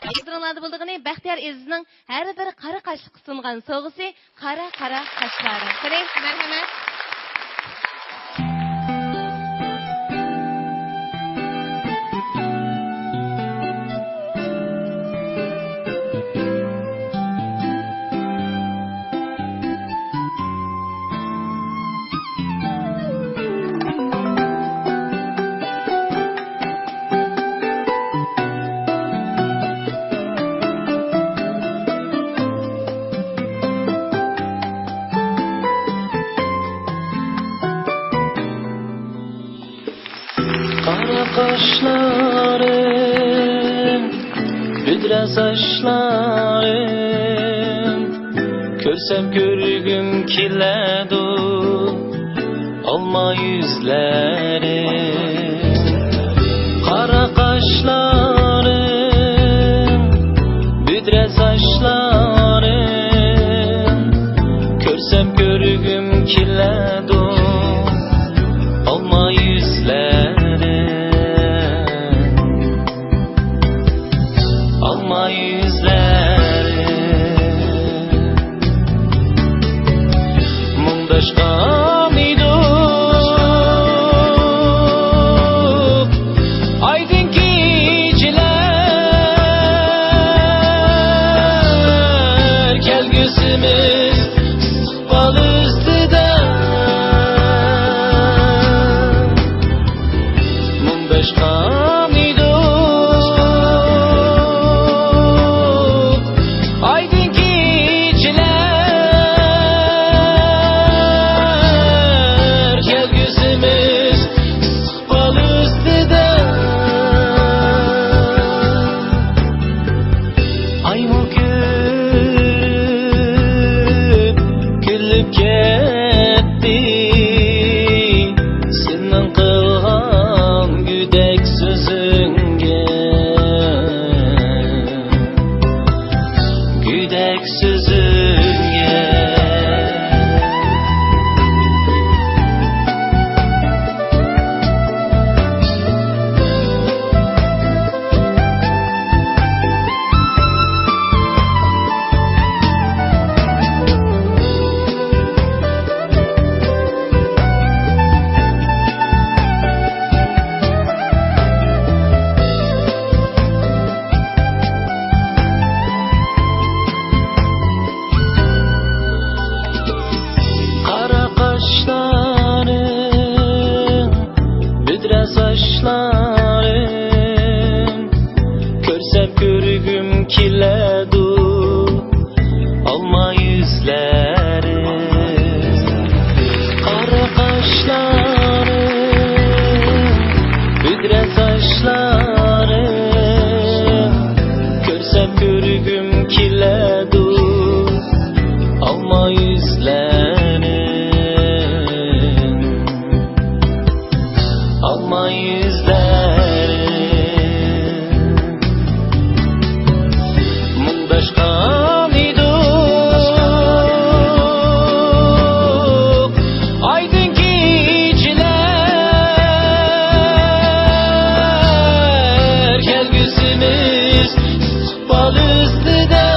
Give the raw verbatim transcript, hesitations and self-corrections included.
ھۇزۇرۇڭلاردا بولىدىغىنى بەختىيار ئېزىزنىڭ ھەر بىر قارا قاشلىققا سۇنغان سوۋغىسى، قارا قارا قاشلارىڭ. قېنى، مەرھەمەت. قارا قاشلارىڭ، بۈدرە ساچلارىڭ، كۆرسەم كۆرگۈم كېلەدۇ ئالما يۈزلەرنى. قارا قاشلارىڭ، بۈدرە ساچلارىڭ، كۆرسەم كۆرگۈم كېلەدۇ ئالما يۈزلەرنى. ئالما يۈزلەرنى. مۇڭداشقان ئىدۇق ئايدىڭ كېچىلەر، كەلگۈسىمىز ئىستىقبال ئۈستىدە. مۇڭداشقان ئىدۇق ئايدىڭ كېچىلەر، كەلگۈسىمىز ئىستىقبال ئۈستىدە. ئايمۇ كۆرۈپ كۈلۈپ كەتتى سېنىڭ قىلغان گۈدەك سۆزۈڭگە، گۈدەك سۆزۈڭگە. قارا قاشلارىڭ، بۈدرە ساچلارىڭ، كۆرسەم كۆرگۈم كېلەدۇ ئالما يۈزلەرنى. قارا قاشلارىڭ، بۈدرە ساچلارىڭ، كۆرسەم كۆرگۈم كېلەدۇ ئالما يۈزلەرنى. ئالما يۈزلەرنى. مۇڭداشقان ئىدۇق ئايدىڭ كېچىلەر، كەلگۈسىمىز ئىستىقبال ئۈستىدە.